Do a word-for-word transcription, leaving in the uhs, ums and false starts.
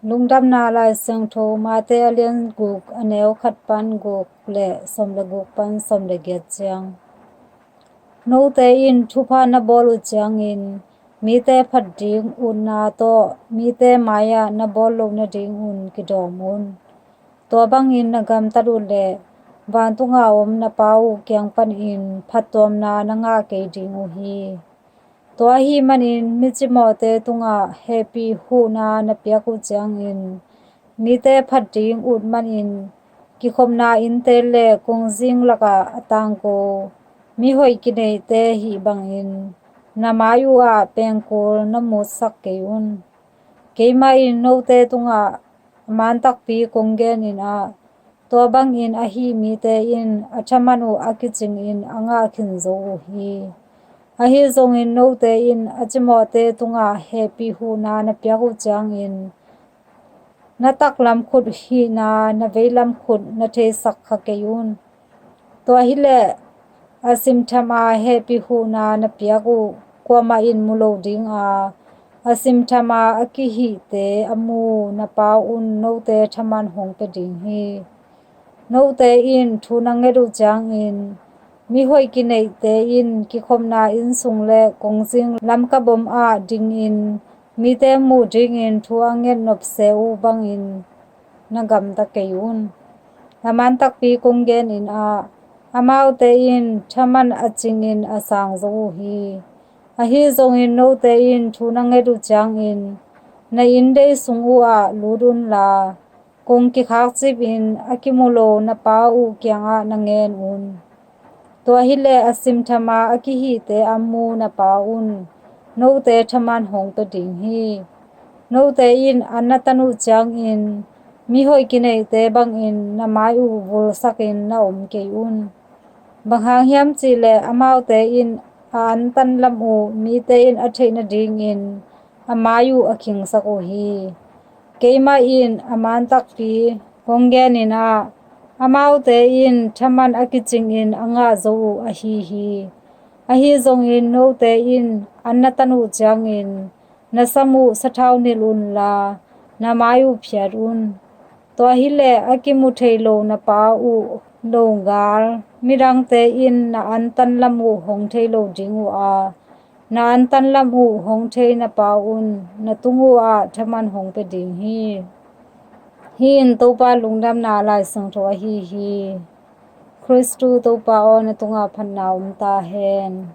Lungdamna Lai Siangtho Mate a lian guk, a neu khat pan guk le sawm le guk pan sawm le giat ciang. Note in thupha na bawl uh ciangin mite phat ding utna tawh mite mai-ah na bawl loh nadingun kidawm un. Tua bangin na gamtat uh leh vantunga om na Pa uh kiang panin phattuamna na ngah kei ding uh hi. Tua ahih manin mi cimawhte tungah hehpih huhna na piak uh ciangin mite phat ding ut manin kikhopna innte le kongzing lakah a tangko mihoih kineihte hih bangin na mai uhah pengkul na mutsak kei un. Keimah in note tungah a man takpi kong genin ah, tua bangin ahi mite in a thaman uh a kicingin a ngah khin zo uh hi. Ahi zongin note in a cimawhte tungah hehpih huhna na piak uh ciangin na taklam khut hihna na veilam khut na theisak kha kei un. Tua hileh a simtham a hehpih huhna na piak uh kuamah in mu lo dinga, a simtham a a kihihte a mu na Pa un note thaman hong pia ding hi. Note in thu na nget uh ciangin mihoih kineihte in kikhopna inn sung le kongzing lamkabom ah dingin mite muh dingin thu a nget nopse uh bangin na gamta kei un. A man takpi kong genin ah, amaute in thaman a cingin a sang zo uh hi. Ahi zongin note in thu na nget uh ciangin na inndei sung uhah lut unla, kong kikhakcipin a kimu lo na Pa uh kiangah na ngen un. Tua hileh a simtham a a kihihte a mu na Pa un note thaman hong pia ding hi. Note in an na tan uh ciangin mihoih kineihte bangin na mai uh vulsakin na om kei un. Bang hang hiam cihleh amaute in a antan lam uh mite in a theih nadingin a mai uh a khingsak uh hi. Keimah in a man takpi kong genin ah, amaute in thaman a kicingin a ngah zo uh ahi hi. Ahi zongin note in an na tan uh ciangin na sam uh sathau nilh unla, na mai uh phiat un. Tua hileh a kimu thei lo na Pa uh lo gal midangte in na antan lam uh hong thei lo ding uh a, na antan lam uh hong thei na Pa un na tung uhah thaman hong pia ding hi. Hih in Topa Lungdamna Lai Siangtho ahi hi. Khristu Topa aw, na tungah phatna om ta hen.